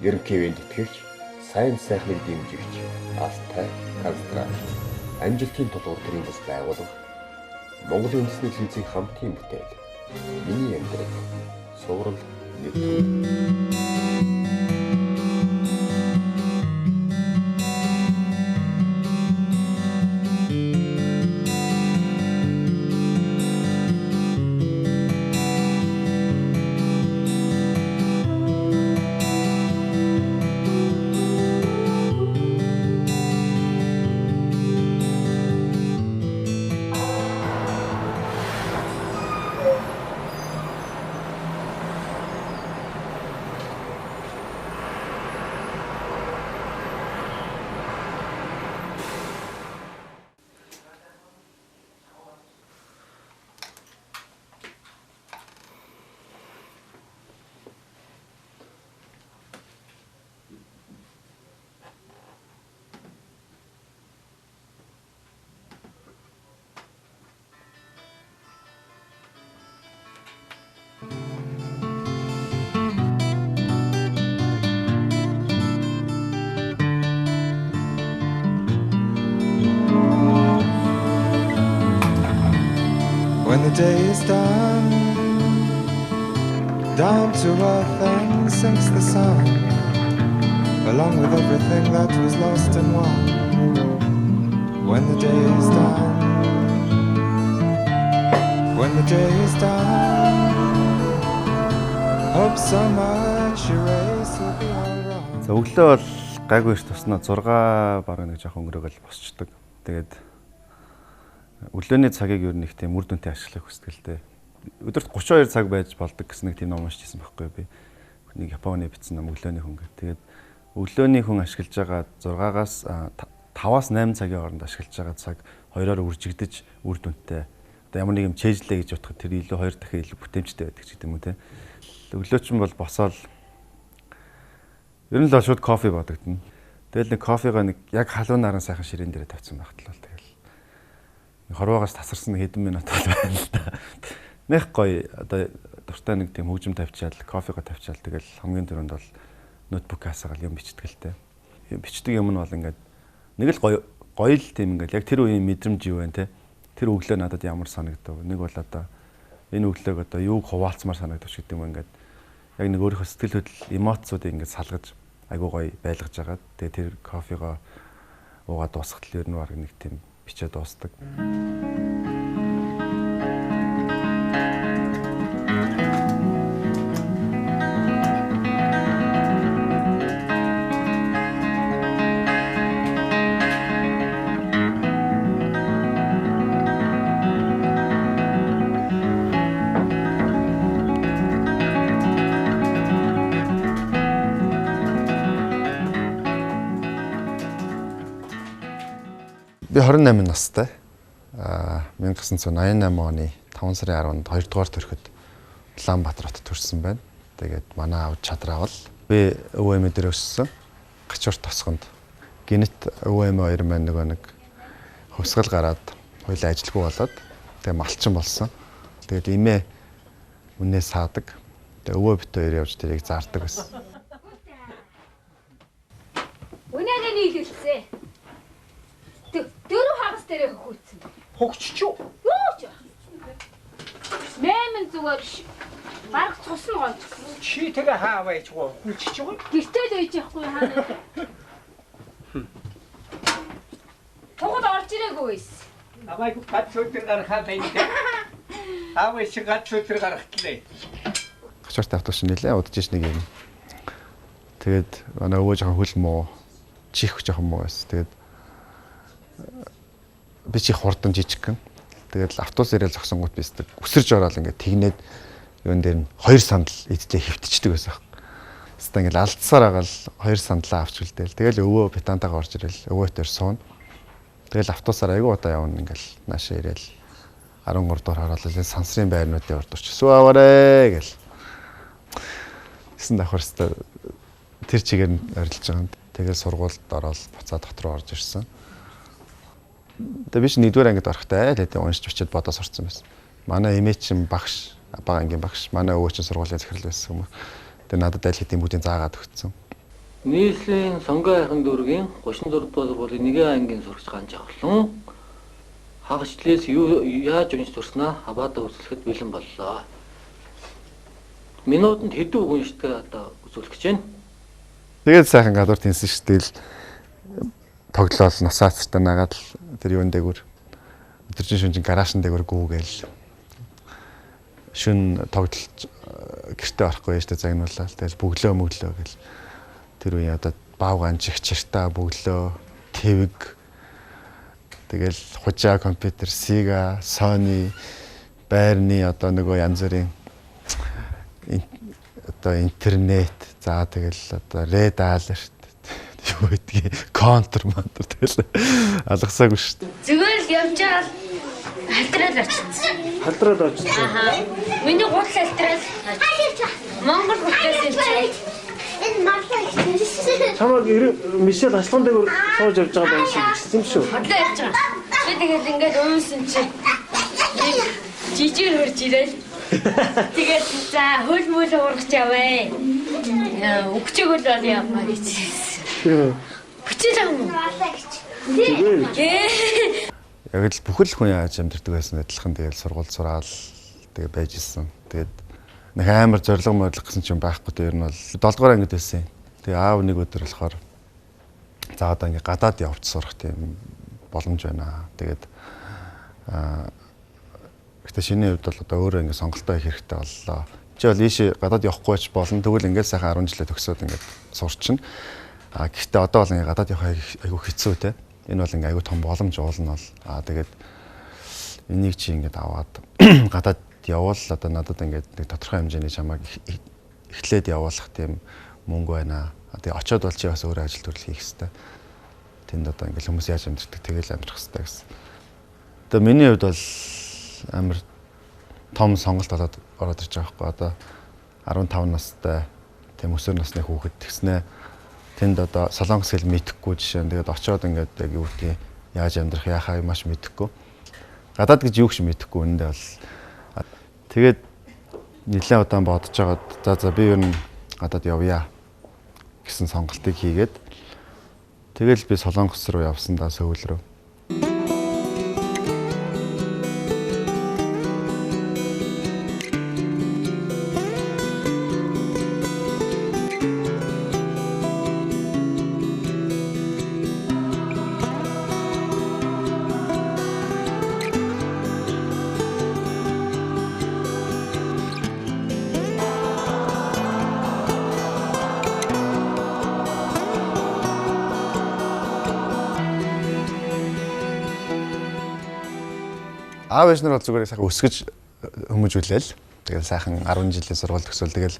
Ерөнхий ивээн тэтгэгч, сайн сайхныг дэмжигч, Алтай Констракшн, амжилтын тулгуур төрийн бас байгууллага, Монголын үндэсний телевизийн хамтын бүтээл, Миний амьдрал, Цуврал нэвтрүүлэг. When the day is done, down to earth and sinks the sun, along with everything that was lost and won. When the day is done, when the day is done, hope so much erased will be all wrong. За өглөө бол гайгүй эрт туснаа 6 бараг нэг жоохон өнгөрөөгөл босчдөг. Тэгээд өглөөний цагийг ер нь их тийм үр дүнтэй ашиглах хүсдэг л дээ. Өдөрт 32 цаг байж болдог гэсэн нэг тийм ном уншиж ирсэн байхгүй би. Нэг Японы бичсэн ном өглөөний хүн гэх. Тэгээд өглөөний хүн ашиглаж байгаа 6-аас 5-аас 8 цагийн хооронд ашиглаж байгаа цаг хоёроор үржигдэж үр дүнтэй. Одоо ямар нэг юм чэйжлээ гэж бодоход тэр илүү хоёр дахин илүү бүтээмжтэй байдаг ч гэдэг юм уу те. Өглөө чинь бол босоод ер нь л шууд кофе бодогдно. Тэгэл нэг кофегаа нэг яг халуун наран сайхан ширээн дээрээ тавьсан байхад л тэгэл хорвоогоос тасарсан хэдэн минут бол байна л да. Нэх гоё одоо дуртай нэг тийм хөгжим тавьчаал, кофего тавьчаал тэгэл хамгийн түрүүнд бол ноутбук хасагаал юм бичдэг л дээ. Бичдэг юм нь бол ингээд нэг л гоё гоё л тийм ингээд яг тэр үеийн мэдрэмж юу вэ те. Тэр өглөө надад ямар санагдав. Нэг бол одоо энэ өглөөг одоо юуг хуваалцмаар санагдав ч гэдэг юм ингээд яг нэг өөрийнхөө сэтгэл хөдлөл эмоцуудыг ингээд салгаж айгуу гоё байлгаж агаад тэгээ тэр кофего уугаад дуусгах л ер нь баг нэг тийм бичээ дуустдаг. Би 28 настай. 1988 оны 5 сарын 10-нд 2 дугаар төрөхөд Улаанбаатар хотод төрсэн байна. Тэгээд манай аав Чадраавал. Би өвөө эмээ дээр өссөн. Гачуурт тосгонд. Гинэт өвөө эмээ хоёр маань нөгөө нэг хувьсгал гараад хоёулаа ажилгүй болоод тэгээд малчин болсон. Тэгээд эмээ үнээ саадаг. Тэгээд өвөө бит хоёр явж тэрийг зардаг байсан. Үнээрээ нийлүүлсэн. Дөрөв хагас дээрээ хөхөөцсөн. Хөгчч үү? Юу ч. 8 зүгээр бараг цус нь гоож. Чи тэгээ хаа байж гоо хүлчиж байгаа? Гэртээ л байж явахгүй хаана. Тугад орж ирээгүй байсан. Намайг гац өдөр гарахаа байна. Аав шиг гац өдөр гарахтлээ. Гачуурт автобус нэлээ удаж ш нэг юм. Тэгээд манай өвөө жоохон хөл муу, чих жоохон муу байсан. Тэгээд би чи хурдан жижигхэн. Тэгэл автобус ирээл зогсонгууд би өстөг өсөрж ороод ингээд тэгнээд юун дээр нь хоёр сандал идэлээ хөвтчихдэг байсан. Хэвээ ингээд алдсаар агаал хоёр сандлаа авч үлдээл. Тэгэл өвөө битантайгаа орж ирээл өвөөтөр суuna. Тэгэл автобусаар айгүй удаа явна ингээл наашаа ирээл 13 дугаар хараал сансрын байрнуудын урд орч. Сүү аваарэ гэл. Тэсэн давхар хэвээ тэр чигээр нь орилж байгаа юм. Тэгэл сургуульд ороод буцаад дотор орж ирсэн. Тэгээ би чи нэгдүгээр ангид орохдоо айл хэдийн уншиж бичээд бодоо сурцсан байсан. Манай эмээ чинь багш, бага ангийн багш, манай өвөө чинь сургуулийн захирал байсан юм. Тэгээ надад айл хэдийн бүгдийг заагаад өгсөн. Нийслэлийн Сонгой хайрхан дүүргийн 36 дугаар сургуулийн 1 ангийн сурагч Ган Жавхлан хагас жилээс юу яаж унж сурснаа хабаада үзлэхэд бэлэн боллоо. Минутанд хэдэн үг уншдаг одоо үзүүлэх гэж байна. Тэгээд сайхан гадуур тэнсэн шүү дээ. Тоглоол насаацтай нагаад л тэр юун дээгүр өдөржин шүнжин гараашн дээгүр гүүгээл шүн тоглож гэртээ орохгүй яаж та загнуулаа. Тэгэл бөглөө мөглөө гэл тэр үеийн одоо баав ганжих чиртаа бөглөө твэг тэгэл хужаа компьютер Sega, Sony байрны одоо нөгөө янз бүрийн одоо интернет за тэгэл одоо Red Alert юу гэдгийг контр мантр тэгэл алгасаагүй шүү дээ. Зүгээр л явж байгаа л халдраал очсон. Халдраад очсон. Аха. Миний гутал халдраал. Монгол гутал ирсэн. Энэ марлаа гэсэн. Чамайг Мишель аслан дээгүүр сууж явж байгаа байх шиг гэсэн юм шүү. Хотлоо явж байгаа. Би тэгэл ингээд уйсан чи жижиг хөрж ирээл. Тэгээд за хөл мөл уургach яваа. Өгчөг л бол явмаа гэж. Хүчил юм уу? Марлаа гэж. Ээ. Яг л бүхэл хүн яаж амьдэрдэг байсан адилхан тэгэл сургууль сураал тэгээ байж исэн. Тэгээд нэг амар зориг морлого гэсэн ч юм байхгүй тэр нь бол 7 дугаар ангид байсан. Тэгээ аав нэг өдөр болохоор за одоо ингээ гадаад явж сурах тийм боломж байна. Тэгээд гэтээ шинийн хувьд бол одоо өөрөө ингээ сонголтоо хийх хэрэгтэй боллоо. Чи бол ийшээ гадаад явахгүй ч болно. Тэгвэл ингээ сайхан 10 жилээ төгсөөд ингээ сурчна. А гэхдээ одоо бол ингээ гадаад явах айгүй хэцүү те. Энэ бол ингээ айгүй том боломж уулна бол. А тэгээд энийг чи ингээд аваад гадаад явбал одоо надад ингээд нэг тодорхой хэмжээний чамайг эхлээд явуулах тийм мөнгө байна. Тэгээ очиод бол чи бас өөрөө ажил төрөл хийх хэвээр. Тэнд одоо ингээд хүмүүс яаж амьдэрдэг тэгэл амьдрах хэвээр гэсэн. Одоо миний хувьд бол амар том сонголт болоод ороод ирж байгаа байхгүй. Одоо 15 настай тийм өсвөр насны хүүхэд тэгснэ. Тэнд одоо солонгос хэл мэдэхгүй жишээ нь тэгээд очиод ингээд яг юу гэдгийг яаж амьдрах яхаа маш мэдэхгүй. Гадаад гэж юу ч мэдэхгүй үнэндээ бол тэгээд нэлээд удаан бодож байгаад за би ер нь гадаад явъя гэсэн сонголтыг хийгээд тэгэл би Солонгос руу явсан да Сөүл рүү. Аав ээж нар бол зүгээр сайхан өсгөж хүмүүжүүлээл. Тэгэл сайхан 10 жилийн сургууль төгсөөл тэгэл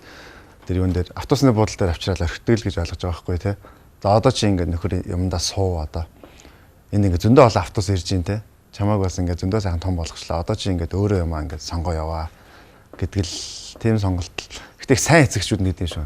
тэр юун дээр автобусны буудлын дээр авчирал орхидог л гэж ойлгож байгаа байхгүй тий. За одоо чи ингээд нөхөр юмдаа суу одоо. Энд ингээд зөндөө олон автобус ирж гин тий. Чамааг бас ингээд зөндөө сайхан том болгочлаа. Одоо чи ингээд өөрөө юмаа ингээд сонгоо яваа гэдэг л тийм сонголт. Гэтэ их сайн эцэгчүүд нэг тийм шүү.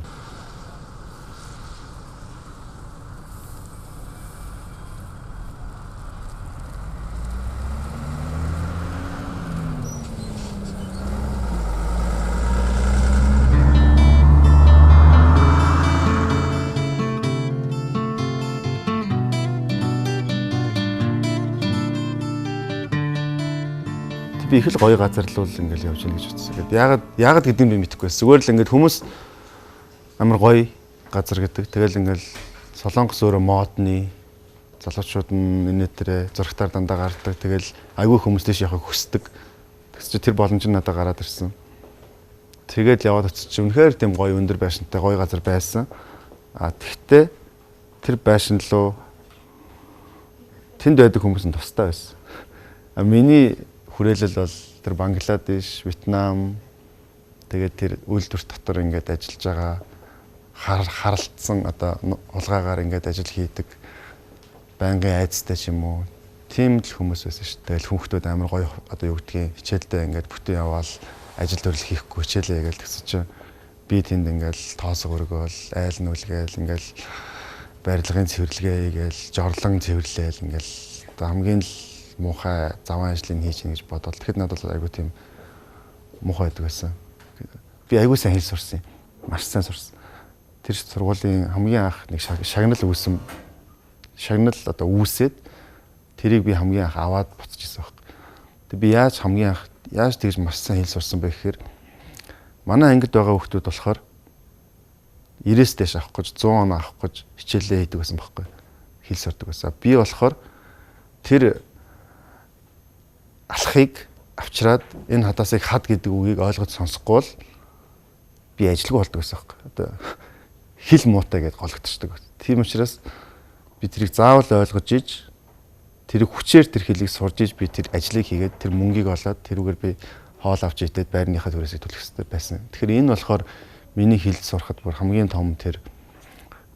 Би их л гоё газар л ингээл явж гин гэж бодсон. Ингээд яагаад гэдгийг би мэдэхгүй байсан. Зүгээр л ингээд хүмүүс амар гоё газар гэдэг. Тэгэл ингээл Солонгос өөрөө модны залуучууд нь инээтрээ зурагтаар дандаа гардаг. Тэгэл айгүй хүмүүс тийш явахыг хүсдэг. Тэгс чи тэр боломж нь надад гараад ирсэн. Тэгээд яваад очиж чи үнэхээр тийм гоё өндөр байшинтай гоё газар байсан. А тэгтээ тэр байшин руу тэнд байдаг хүмүүс нь тустай байсан. А миний хүрээлэл бол тэр Бангладеш, Вьетнам тэгээд тэр үйлдвэр дотор ингээд ажиллаж байгаа харалтсан одоо хулгайгаар ингээд ажил хийдэг байнгын айцтай ч юм уу тийм л хүмүүс байсан шүү дээ. Тэгэл хүүхдүүд амар гоё одоо юу гэдгийг хичээлдээ ингээд бүтэн яваал ажил төрөл хийхгүй хичээлээ гээл тэгсэн чинь би тэнд ингээд тоосго өргөөл, айл нүлгээл ингээд барилгын цэвэрлэгээ хийгээл, жорлон цэвэрлээл ингээд одоо хамгийн л муухай заван ажлыг хийж гин гэж бодоод тэгэхэд надад бол айгүй тийм муухай байдаг байсан. Би айгүй сайн хэл сурсан юм. Маш сайн сурсан. Тэр сургуулийн хамгийн анх нэг шагнал үүсэн шагнал одоо үүсээд тэрийг би хамгийн анх аваад буцаж ирсэн байхгүй. Тэг би яаж хамгийн анх яаж тэгж маш сайн хэл сурсан бэ гэхээр манай ангид байгаа хүүхдүүд болохоор 90-ээс дээш авах гэж 100 оноо авах гэж хичээлээ хийдэг байсан байхгүй. Хэл сурдаг байсан. Би болохоор тэр алхахыг авчираад энэ хадаасыг хад гэдэг үгийг ойлгож сонсохгүй бол би ажилгүй болдог байсан байхгүй. Одоо хэл муутай гэдээ гологдчихдаг. Тийм учраас би тэрийг заавал ойлгож иж тэр хүчээр тэр хэлийг сурж иж би тэр ажлыг хийгээд тэр мөнгийг олоод тэрүүгээр би хоол авч идээд байрныхаа түрээсийг төлөх хэрэгтэй байсан. Тэгэхээр энэ болохоор миний хэл сурахад бүр хамгийн том тэр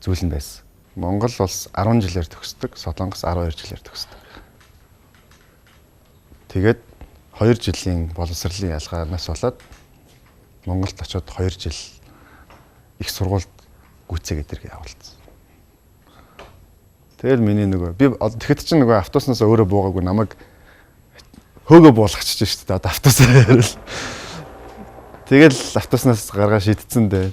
зүйл нь байсан. Монгол улс 10 жилээр төгсдөг, Солонгос 12 жилээр төгсдөг. Тэгээд 2 жилийн боловсролын ялгаанаас болоод Монголд очиод 2 жил их сургуульд гүйцээгээд тэрэг явуулсан. Тэгэл миний нөгөө би тэгэхэд чинь нөгөө автобуснаас өөрөө буугаагүй намайг хөөгөө буулгачих шүү дээ одоо автобусаар. Тэгэл автобуснаас гаргаа шидсэн дээ.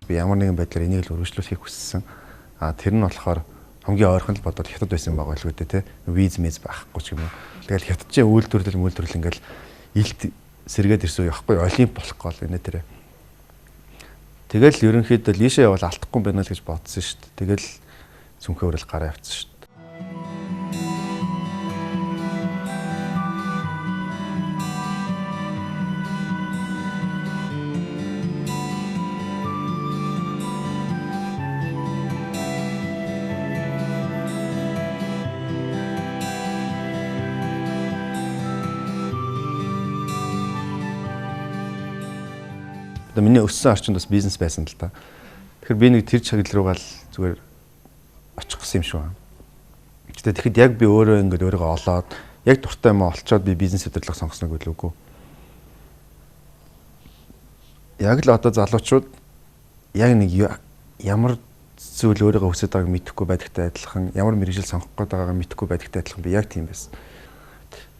Би ямар нэгэн байдлаар энийг л өргөжлүүлэхийг хүссэн. А тэр нь болохоор хамгийн ойрхон л бодвол хятад байсан байгаа л үү те. Виз мэз байхгүй ч юм уу. Тэгэл хятадчийн үйлдвэрлэл мүлдвэрлэл ингээл илт сэргээд ирсэн явахгүй олимп болох гол энэ тэрэ. Тэгэл ерөнхийдөө лишээ явал алдахгүй юм байна л гэж бодсон шүү дээ. Тэгэл сүнхээ өрөл гараа явцсан шүү дээ. Одоо миний өссөн орчинд бас бизнес байсан л да. Тэгэхээр би нэг тэр чиглэл рүүгээ л зүгээр очих гэсэн юм шиг байна. Гэтэ тэгэхэд яг би өөрөө ингээд өөрийгөө олоод яг дуртай юм олцоод би бизнес удирдлага сонгосног үлээгүй. Яг л одоо залуучууд яг нэг ямар зүйл өөрийгөө хүсэж байгааг мэдэхгүй байдагтай адилхан, ямар мэргэжил сонгох гээд байгаагаа мэдэхгүй байдагтай адилхан би яг тийм байсан.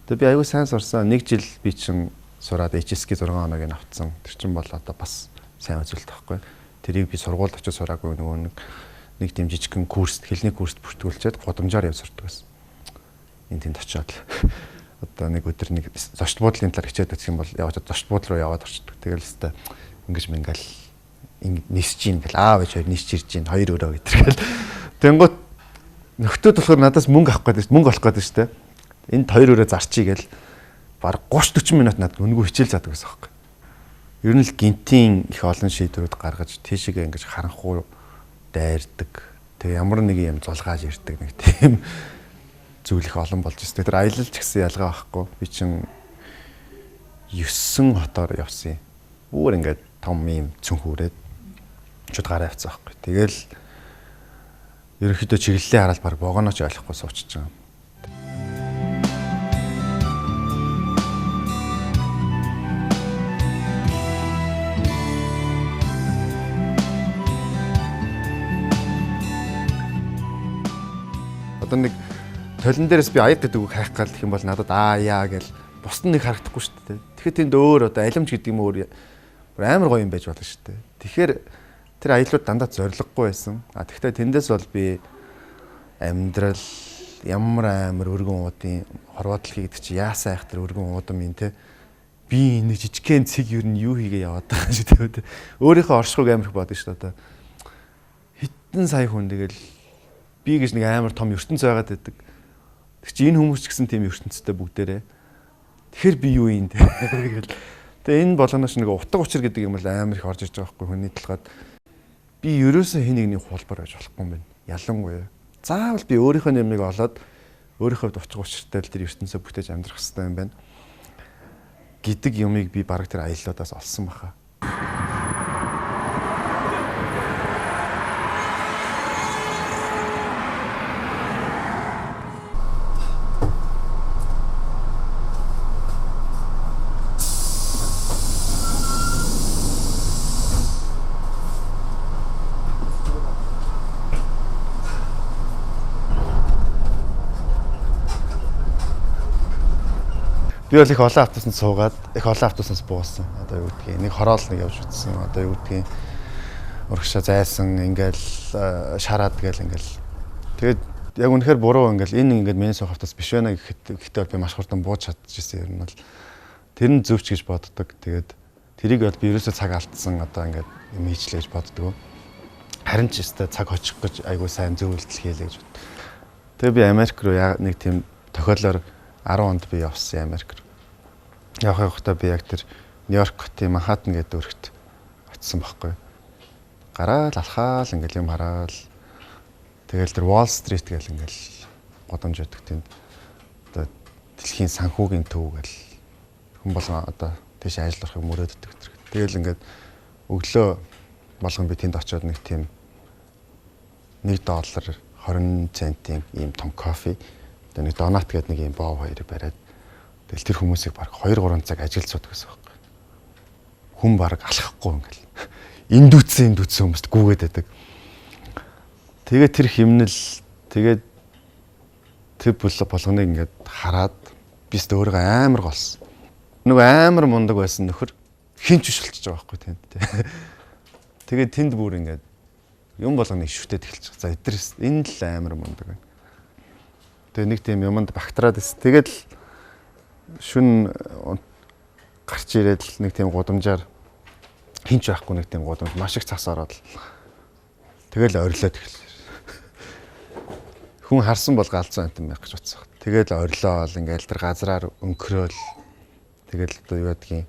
Тэгээ би аягүй сайн сурсан. Нэг жил би чинь сураад HSK 6 оноог нь авцсан. Тэр чинь бол одоо бас сайн үзүүлэлт байхгүй. Тэрийг би сургуульд очиж сураагүй нөгөө нэг тийм жижигхэн курс, хэлний курст бүртгүүлчихэд гудамжаар явж сурдаг байсан. Энд тэнд очиод одоо нэг өдөр нэг зочд буудлын талаар хичээд үзэх юм бол яваад зочд буудлын руу яваад орчдөг. Тэгэл өстой ингэж мингээл нисэж ийн гэл аав ээж хоёр нисч ирж ийн хоёр өрөө гэтэргээл. Тэнгуут нөхдүүд болохоор надаас мөнгө авах гэдэг шүү. Мөнгө олох гэдэг шүү дээ. Энд хоёр өрөө зарчий гэл бараг 30 40 минут надад үнэгүй хичээл заадаг байсан байхгүй. Ер нь л гинтийн их олон шийдвэрүүд гаргаж тийшээгээ ингэж харанхуй дайрдаг. Тэгээ ямар нэг юм зулгааж ирдэг нэг тийм зүйл их олон болж ирсэн. Тэр аялал ч гэсэн ялгаа байхгүй. Би чин 9 хотоор явсан юм. Бүр ингээд том юм цүнх үрээд шууд гараа явцсан байхгүй. Тэгэл ерөнхийдөө чиглэлээ хараад баг вогонооч ойлгохгүй суучиж байгаа юм. Одоо нэг толон дээрээс би аяг гэдэг үг хайх гал гэх юм бол надад аа яа гэл бусд нь нэг харагдахгүй шүү дээ. Тэгэхээр тэнд өөр одоо алимж гэдэг юм өөр амар гоё юм байж болно шүү дээ. Тэгэхээр тэр аяллууд дандаа зориггүй байсан. А тэгвэл тэндээс бол би амьдрал ямар амар өргөн уудын хорвоодлох гэдэг чи яасан айх тэр өргөн уудам юм те. Би энэ жижигхэн цэг юу нь юу хийгээ яваад байгаа юм шиг те. Өөрийнхөө оршихуйг амар их бодно шүү дээ. Одоо хитэн сая хүн тэгэл би гэж нэг амар том ертөнц байгаад байдаг. Тэг чи энэ хүмүүс ч гэсэн тийм ертөнцтэй бүгдээрээ. Тэгэхээр би юу юм те гэл. Тэгээ энэ болгоноос нэг утга учир гэдэг юм бол амар их орж ирж байгаа байхгүй хүний толгойд. Би ерөөсөн хин нэгний хулбар байж болохгүй юм байна. Ялангуяа. Заавал би өөрийнхөө нэмийг олоод өөрийнхөө утга учиртай л тэр ертөнцөө бүтээж амьдрах хэрэгтэй юм байна гэдэг юмыг би бараг тэр аяллуудаас олсон баха. Би бол их олон автобусанд суугаад, их олон автобуснаас буусан. Одоо юу гэдгийг нэг хороол нэг явж утсан. Одоо юу гэдгийг урагшаа зайсан, ингээл шараад гээл ингээл. Тэгээд яг үнэхээр буруу ингээл энэ ингээд миний суух автобус биш байна гэхэд гэхдээ би маш хурдан бууж чадчихсан юм бол тэр нь зөвч гэж боддог. Тэгээд тэрийг бол би ерөөсөө цаг алдсан одоо ингээд юм хийчлээ гэж боддог. Харин ч өстой цаг очих гэж айгуу сайн зөв үйлдэл хийлээ гэж бод. Тэгээ би Америк руу нэг тийм тохиолоор 10 онд би явсан Америк руу. Явах явахдаа би яг тэр Нью-Йорк хотын Манхэттен гэдэг өрхт очисон байхгүй. Гараал алхаал ингээл юм хараал. Тэгэл тэр Wall Street гэл ингээл гудамж байдаг тэнд. Одоо дэлхийн санхүүгийн төв гэл хүн болгон одоо тийш ажил орохыг мөрөөддөг тэр. Тэгэл ингээд өглөө болгон би тэнд очиод нэг тийм $1 20 центийн ийм том кофе, тэгээ нэг донат гэдэг нэг ийм бов хоёрыг бариад тэгэл тэр хүмүүсийг баг 2-3 цаг ажилд суудаг гэсэн байхгүй. Хүн баг алхахгүй ингээл эндүүцсэн хүмүүст гүгээд байдаг. Тэгээ тэр химнэл тэгээд тэр болгоныг ингээд хараад би ч өөрийгөө амар голсон. Нөгөө амар мундаг байсан нөхөр хинч биш болчихж байгаа байхгүй тэнд. Тэгээд тэнд бүр ингээд юм болгоныг шүтээд эхэлж байгаа. За эдгээр энэ л амар мундаг байна. Тэгээ нэг тийм юмд багтраад байсан. Тэгээд л шүн гарч ирээд л нэг тийм гудамжаар хинч байхгүй нэг тийм гудамж маш их цас ороод л тэгэл орилоод эхэлсэн. Хүн харсан бол галзуу амтан байх гэж бодсон. Тэгэл орилоол ингээл тэр газраар өнгөрөөл тэгэл одоо юу гэдгийг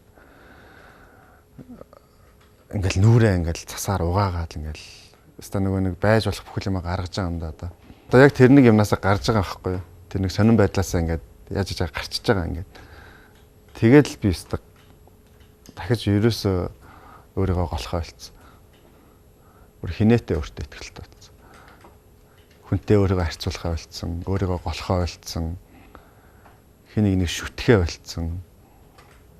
ингээл нүрээ ингээл цасаар угаагаад ингээл өста нөгөө нэг байж болох бүхэл юм гаргаж байгаа юм да одоо. Одоо яг тэр нэг юмнасаа гарч байгаа байхгүй юу? Тэр нэг сонин байдлаасаа ингээд яаж яаж гарчиж байгаа ингээд. Тэгээд л би өста дахиж ерөөсөө өөрийгөө голохоо болцсон. Бүр хинээтэй өөртөө итгэлтэй болсон. Хүнтэй өөрийгөө харьцуулахаа болцсон, өөрийгөө голохоо болцсон. Хин нэг шүтгэхээ болцсон.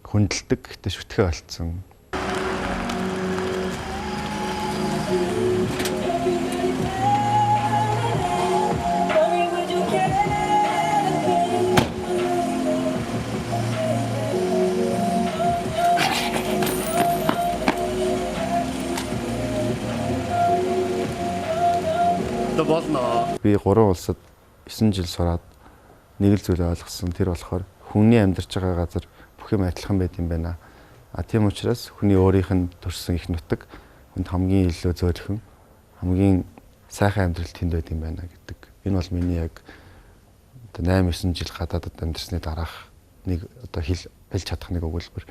Хүндэлдэг гэхдээ шүтгэхээ болцсон. Болно. Би 3 улсад 9 жил сураад нэг л зүйл ойлгосон. Тэр болохоор хүний амьдарч байгаа газар бүх юм адилхан байд юм байна. А тийм учраас хүний өөрийнх нь төрсэн их нутаг хүнд хамгийн илүү зөөлхөн, хамгийн сайхан амьдрал тэнд байд юм байна гэдэг. Энэ бол миний яг одоо 8-9 жил гадаадад амьдарсны дараах нэг одоо хэлж чадах нэг өгүүлбэр.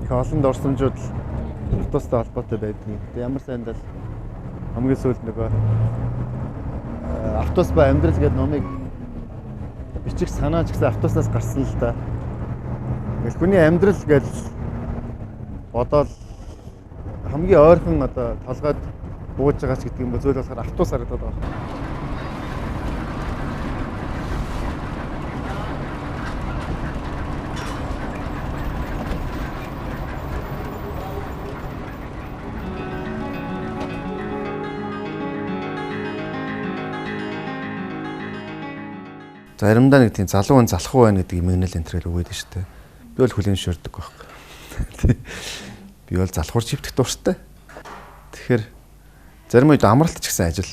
Их олон дурсамжууд автобустай холбоотой байдгийг. Тэгээ ямар сайндал хамгийн сүүлд нөгөө автобус ба амьдрал гэдэг номыг бичих санаа ч гэсэн автобуснаас гарсан л да. Ингээл хүний амьдрал гэж бодоол хамгийн ойрхон одоо толгойд бууж байгаа ч гэдэг юм ба зүйл болохоор автобус харагдаад байгаа. Заримдаа нэг тийм залуу хүн залхуу байна гэдэг имэгнэл энэ төрөл өгөөд шүү дээ. Би бол хүлээн зөвшөөрдөг байхгүй. Би бол залхуур чивдэх дуртай. Тэгэхээр зарим үед амралт ч гэсэн ажил.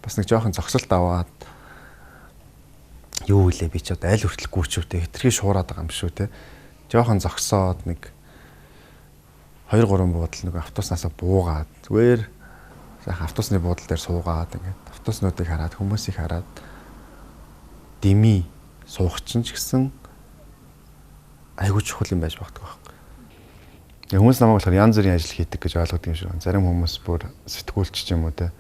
Бас нэг жоохон зогсолт аваад юу үлээ би ч одоо аль хүртэл гүйчвтэй хэтэрхий шуураад байгаа юм шүү те. Жоохон зогсоод нэг 2 3 буудал нэг автобуснасаа буугаад зүгээр сайхан автобусны буудал дээр суугаад ингээд автобуснуудыг хараад хүмүүсийг хараад дими суух чинь ч гэсэн айгүй чухал юм байж магадгүй байхгүй. Хүмүүс намайг болохоор янз бүрийн ажил хийдэг гэж ойлгодог юм шиг байна. Зарим хүмүүс бүр сэтгүүлч ч юм уу те.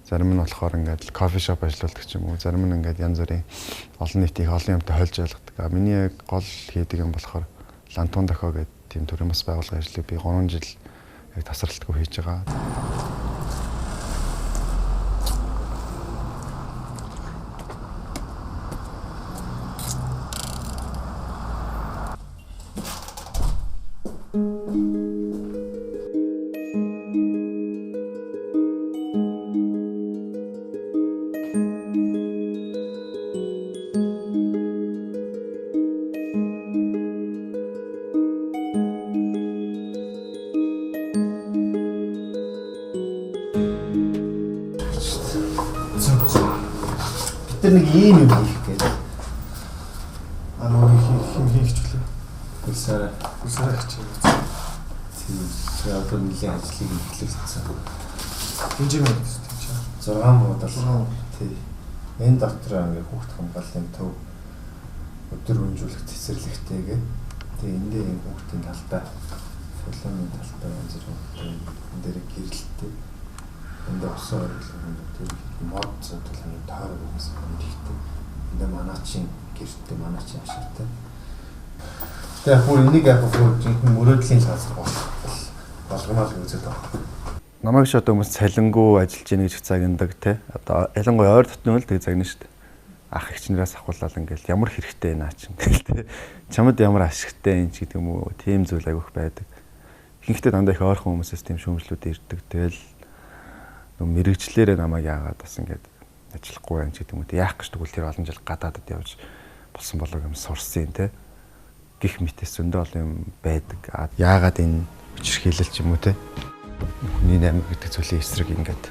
Зарим нь болохоор ингээд кофе шоп ажилладаг ч юм уу. Зарим нь ингээд янз бүрийн олон нийтийн олон юмтай хольж ойлгодог. А миний яг гол хийдэг юм болохоор Лантун дохио гэдэг тийм төрийн бас байгууллагын ажлыг би 3 жил яг тасралтгүй хийж байгаа. Бид нар нэг ийм юм хийх гээд. А нөгөө хин хийх чүлээ. Гүлсараа. Гүлсараа хийж байна. Тийм. Тэгээ одоо нэлийн ажлыг эхлүүлсэн. Хэмжээ мэн тийм чи. 6 буудал. Тий. Энэ дотор ингээ хүүхд хамгааллын төв өдөр өнжүүлэх цэцэрлэгтэйгээ. Тэгээ эндээ юм хүүхдийн талбай, солоомын талбай янз бүрийн энэ дээр гэрэлттэй. Эндээ усан ориглон юм тийм мод зодтол юм тойрог хүмүүс ихтэй. Эндээ манаачийн гэртээ, манаачийн ашигтай. Тэгээ яг бүр энийг яг бүр жинхэнэ мөрөөдлийн газар болгомоор л үзээд байгаа. Намайг ч одоо хүмүүс цалингуу ажиллаж ийн гэж загнадаг те. Одоо ялангуяа ойр дотны үл тэг загна шүү дээ. Ах эгч нараас ахуулаад ингээл ямар хэрэгтэй наа чинь гэл те. Чамд ямар ашигтай юм ч гэдэг юм уу. Тийм зүйл агиох байдаг. Ихэнхдээ дандаа их ойрхон хүмүүсээс тийм шүүмжлүүд ирдэг. Тэгэл нөө мэрэгчлэрээ намайг яагаад бас ингээд ажиллахгүй байх ч гэдэг юм уу. Яах гэж тэгвэл тэр олон жил гадаадад явж болсон болоо юм сурсан те. Гэх мэтээс зөндөө олон юм байдаг. Яагаад энэ хүчирхийлэл ч юм уу те. Хүний наймаг гэдэг зүйлийн эсрэг ингээд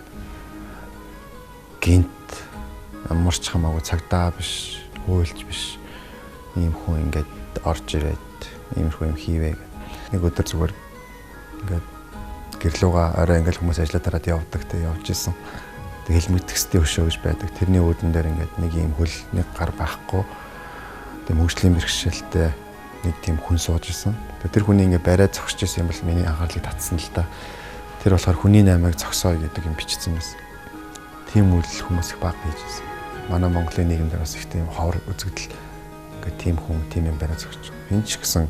гинт ямар ч хамаагүй цагдаа биш, хуульч биш ийм хүн ингээд орж ирээд иймэрхүү юм хийвэ гэх. Нэг өдөр зүгээр ингээд гэрлүүга орой ингээд хүмүүс ажиллаа дараад явдаг те явж исэн. Тэг хэлмэгдэхсдийн өшөө гэж байдаг. Тэрний үүдэн дээр ингээд нэг ийм хөл нэг гар байхгүй. Тэг мөржлийн бэрхшээлтэй нэг тийм хүн сууж исэн. Тэг тэр хүний ингээд бариад зогсож исэн юм бол миний анхаарлыг татсан л да. Тэр болохоор хүний наймыг зогсоё гэдэг юм бичсэн байсан. Тийм үйлдэл хүмүүс их бага хийж байсан. Манай Монголын нийгэмд бас их тийм ховор үзэгдэл ингээд тийм хүн тийм юм бариад зогсож. Энэ ч гэсэн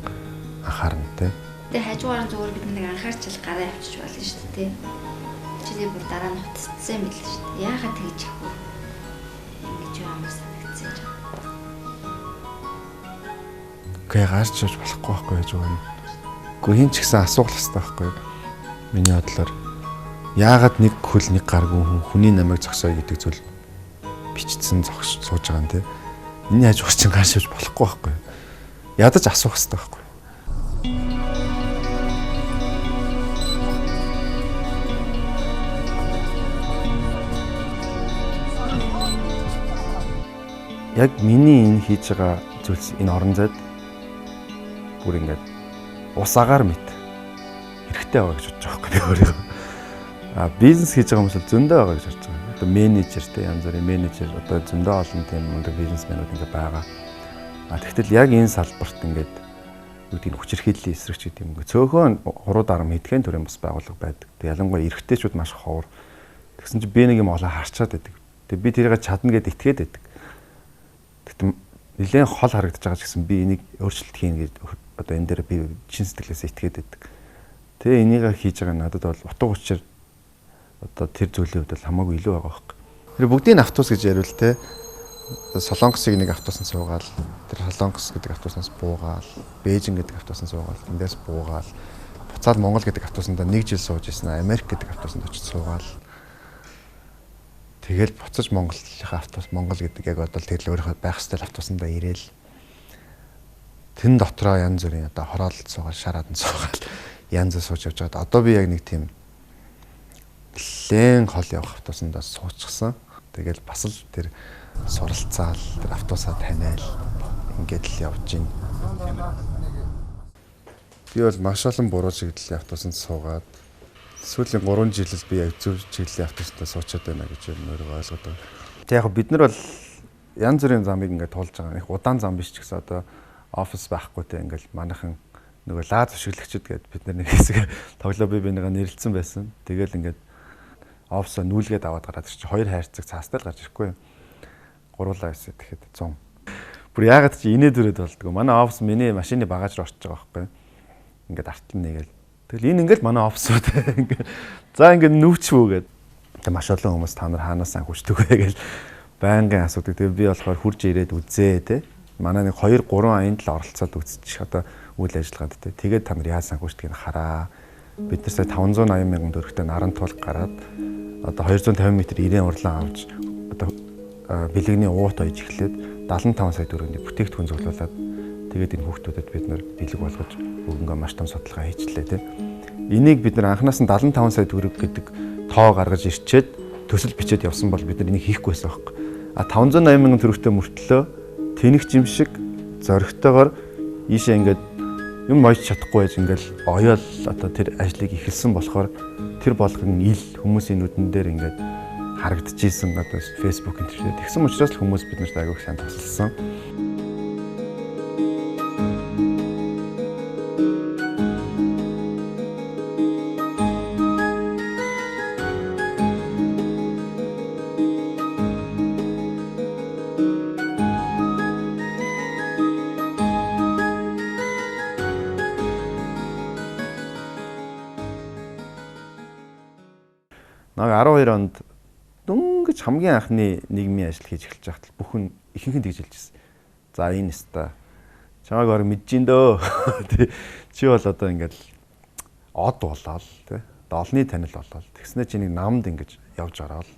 анхаарна те. Тэгээ хажуугаар нь зүгээр бид нэг анхаарч л гараа авчиж болно шүү дээ. Чиний бүр дараа нь утасцсан юм билээ шүү дээ. Яагаад тэгж их бүр ингэж юм санагдсан юм. Үгүй гарч явж болохгүй байхгүй гэж байна. Үгүй хин ч гэсэн асуух хэрэгтэй байхгүй. Миний бодлоор яагаад нэг хөл нэг гаргүй хүн хүний намайг зогсоё гэдэг зүйл бичсэн зогсож сууж байгаа юм те. Энийний хажуугаар чинь гарч явж болохгүй байхгүй. Ядаж асуух хэрэгтэй байхгүй. Яг миний энэ хийж байгаа зүйлс энэ орон зайд бүр ингээд ус агаар мэт хэрэгтэй байгаа гэж бодож байгаа байхгүй би өөрийгөө. А бизнес хийж байгаа хүмүүс бол зөндөө байгаа гэж бодож байгаа. Одоо менежер те янз бүрийн менежер одоо зөндөө олон тийм мундаг бизнесмэнүүд ингээд байгаа. А тэгтэл яг энэ салбарт ингээд юу гэдэг нь хүчирхийллийн эсрэг ч гэдэг юм ингээ цөөхөн хуруу дарам хэдхэн төрлийн бас байгууллага байдаг. Тэг ялангуяа эрэгтэйчүүд маш ховор. Тэгсэн чинь би нэг юм олон харчаад байдаг. Тэг би тэрийг чадна гэд итгээд байдаг. Тэгтээ нэлээд хол харагдаж байгаа ч гэсэн би энийг өөрчлөлт хийнэ гэж одоо энэ дээр би чин сэтгэлээсээ итгээд байдаг. Тэгээ энийг хийж байгаа надад бол утга учир одоо тэр зүйлийн хувьд бол хамаагүй илүү байгаа байхгүй. Тэр бүгдийг автобус гэж яриул те. Солонгосыг нэг автобусанд суугаал, тэр Солонгос гэдэг автобуснаас буугаал, Бээжин гэдэг автобусанд суугаал, тэндээс буугаал, буцаад Монгол гэдэг автобусанд нэг жил сууж ирсэн, Америк гэдэг автобусанд очиж суугаал. Тэгэл буцаж Монголынхаа автобус Монгол гэдэг яг одоо тэр л өөрийнхөө байх ёстой автобусандаа ирээл. Тэн дотроо янз бүрийн одоо хороололд суугаал, шараад нь суугаал, янз бүр сууж явж байгаад одоо би яг нэг тийм нэлээн хол явах автобусандаа суучихсан. Тэгэл бас л тэр суралцаал, тэр автобусаа таниал ингээд л явж гин. Би бол маш олон буруу чиглэлийн автобусанд суугаад сүүлийн 3 жил л би яг зөв чиглэлийн автобусанд суучаад байна гэж өөрийгөө ойлгоод байгаа. Тэг яг бид нар бол янз бүрийн замыг ингээд тулж байгаа. Их удаан зам биш ч гэсэн одоо офис байхгүй те ингээд манайхан нөгөө лаз өшиглөгчд гээд бид нар нэг хэсэг тоглоо би бинийгаа нэрлэлсэн байсан. Тэгэл ингээд офисоо нүүлгээд аваад гараад ирчих. Хоёр хайрцаг цаастай л гарч ирэхгүй. Гуруулаа байсан тэгэхэд 100. Бүр яагаад чи инээ дүрээд болдгоо. Манай офис миний машины багаж руу орчиж байгаа байхгүй. Ингээд артлан нэгээл. Тэгэл энэ ингээд манай офис үү те. Ингээд за ингээд нүүч үү гээд. Тэг маш олон хүмүүс та нар хаанаас анхуучдаг вэ гэж байнгын асуудаг. Тэгээ би болохоор хурж ирээд үзээ те. Манай нэг 2 3 аянд л оролцоод үзчих. Одоо үйл ажиллагаанд те. Тэгээд та нар яаж санхүүждгийг хараа. Бид нар сая 580 мянган төгрөгтэй наран тул гараад одоо 250 м ирээн урлан авч одоо бэлэгний уут ойж эхлээд 75 сая төгрөгийн бүтээгдэхүүн цуглуулад тэгээд энэ хүүхдүүдэд бид нар бэлэг болгож өгөнгөө маш том судалгаа хийчлээ те. Энийг бид нар анханаас нь 75 сая төгрөг гэдэг тоо гаргаж ирчээд төсөл бичээд явсан бол бид нар энийг хийхгүй байсан байхгүй. А 580 мянган төгрөгтэй мөртлөө тэнэгч юм шиг зоригтойгоор ийшээ ингээд юм ойж чадахгүй байж ингээл оёол одоо тэр ажлыг эхэлсэн болохоор тэр болгон ил хүмүүсийн нүдэн дээр ингээд харагдчихсэн одоо Facebook энэ төр. Тэгсэн учраас л хүмүүс бид нарт айгүйх сайн тусалсан. Нэг 12 онд дөнгөж хамгийн анхны нийгмийн ажил хийж эхэлж байхад бүх хүн ихэнх нь тэгж хэлж ирсэн. За энэ өста чамайг баг мэдэж ин дөө. Чи бол одоо ингээл од болоод тий. Одоо олонний танил болоод тэгснэ чи нэг намд ингэж явж ороод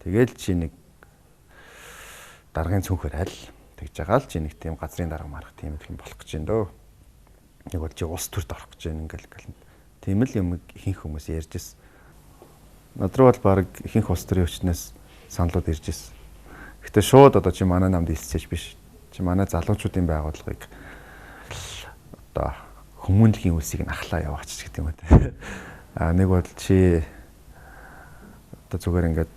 тэгэл чи нэг даргын цүнхээр аль тэгж байгаа л чи нэг тийм газрын дарга марах тийм юм болох гэж ин дөө. Нэг бол чи улс төрд орох гэж ин ингээл ингээл тийм л юм ихэнх хүмүүс ярьж ирсэн. Над руу бол баг ихэнх улс төрийн хүчнээс саналууд ирж ирсэн. Гэтэ шууд одоо чи манай намд илсэж биш. Чи манай залуучуудын байгууллагыг одоо хүмүүнлэгийн үлсийг нь ахлаа яваач гэдэг юм уу. А нэг бол чи одоо зүгээр ингээд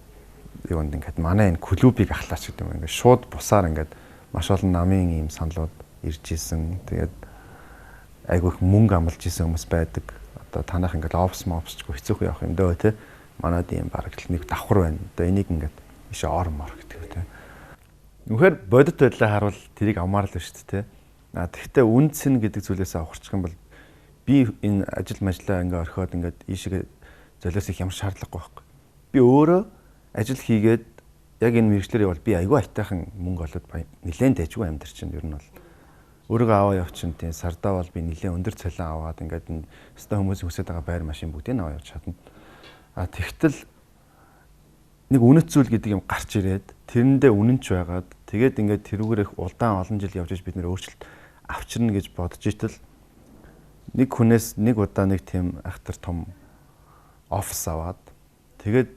юунд ингээд манай энэ клубыг ахлаач гэдэг юм. Ингээд шууд бусаар ингээд маш олон намын ийм саналууд ирж исэн. Тэгээд айгүй их мөнгө амлаж исэн хүмүүс байдаг. Одоо танах ингээд офс мопсчгүй хэцүүхэн явах юм дөө те. Манад ийм бараг л нэг давхар байна. Одоо энийг ингээд иш ор мор гэдэг үү те. Үнэхээр бодит байдлаа харуул тэрийг авмаар л шүү дээ те. А тэгвэл үн цэн гэдэг зүйлээс авахарчих юм бол би энэ ажил мажлаа ингээ орхиод ингээд ийшээ золиос их ямар шаардлагагүй байхгүй. Би өөрөө ажил хийгээд яг энэ мэргэжлээр явбал би айгүй айтайхан мөнгө олоод нэлээд дайжгүй амьдар чинь ер нь бол өөрийгөө аваа явчихын тийм сардаа бол би нэлээд өндөр цалин аваад ингээд энэ өстой хүмүүсийн хүсэж байгаа байр машин бүгдийг нь аваа явж чадна. А тэгтэл нэг үнэт зүйл гэдэг юм гарч ирээд тэрэндээ үнэнч байгаад тэгээд ингээд тэрүүгээр их удаан олон жил явж иж бид нэр өөрчлөлт авчирна гэж бодож итэл нэг хүнээс нэг удаа нэг тийм айхтар том офис аваад тэгээд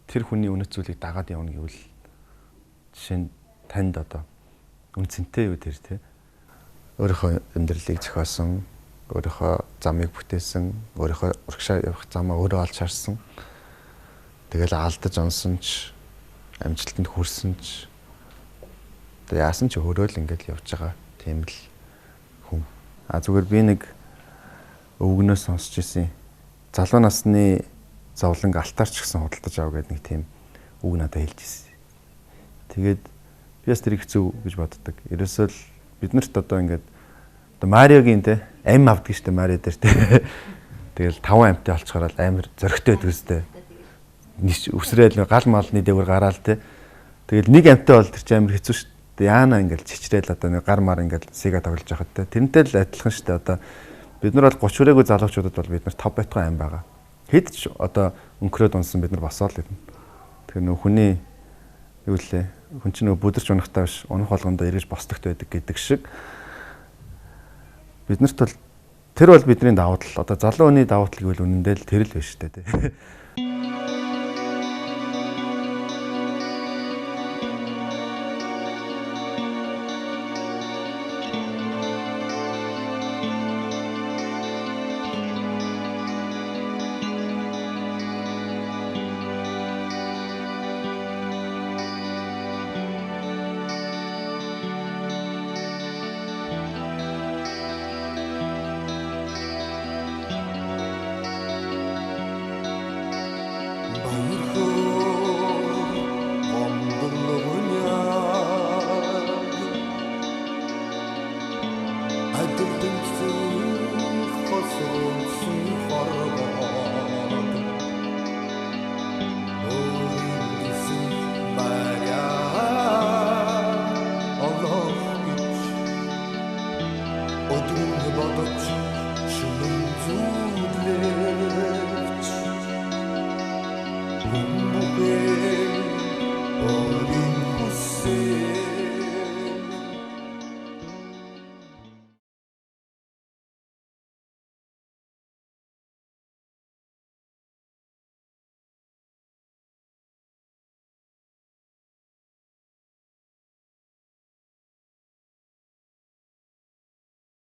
тэр хүний үнэт зүйлийг дагаад явна гэвэл жишээ нь танд одоо үнцэнтэй юу тэр те өөрийнхөө амьдралыг зохиосон, өөрийнхөө замыг бүтээсэн, өөрийнхөө урагшаа явах замаа өөрөө олж харсан. Тэгэл алдаж онсон ч амжилтанд хүрсэн ч одоо яасан ч өөрөө л ингээд явж байгаа тийм л хүн. А зүгээр би нэг өвгнөөс сонсч ирсэн. Залуу насны зовлонг алтаарч гисэн худалдаж ав гэдэг нэг тийм үг надад хэлж ирсэн. Тэгээд би бас тэрийг хэцүү гэж боддог. Ерөөсөө л биднэрт одоо ингээд одоо Мариогийн те ам авдаг штэ Марио дээр те. Тэгэл 5 амтай олцохоор л амар зөрөгтэй байдаг үстэй. Үсрээл гал малны дээгүүр гараал те. Тэгэл нэг амтай бол тэр чинь амар хэцүү штэ. Яана ингээл чичрээл одоо нэг гар мар ингээл Sega тоглож байхад те. Тэрнтэй л адилхан штэ одоо бид нар бол 30 хүрээгүй залуучуудад бол бид нар 5 байтугай ам байгаа. Хэд ч одоо өнгөрөөд унсан бид нар босоол ирнэ. Тэгэхээр нөх хүний юу лээ хүн чинь нөгөө бүдэрч унахтаа биш унах болгондоо эргэж босдогт байдаг гэдэг шиг биднэрт бол тэр бол бидний давуу тал. Одоо залуу хүний давуу тал гэвэл үнэндээ л тэр л биш үү те. Хүн бүхэн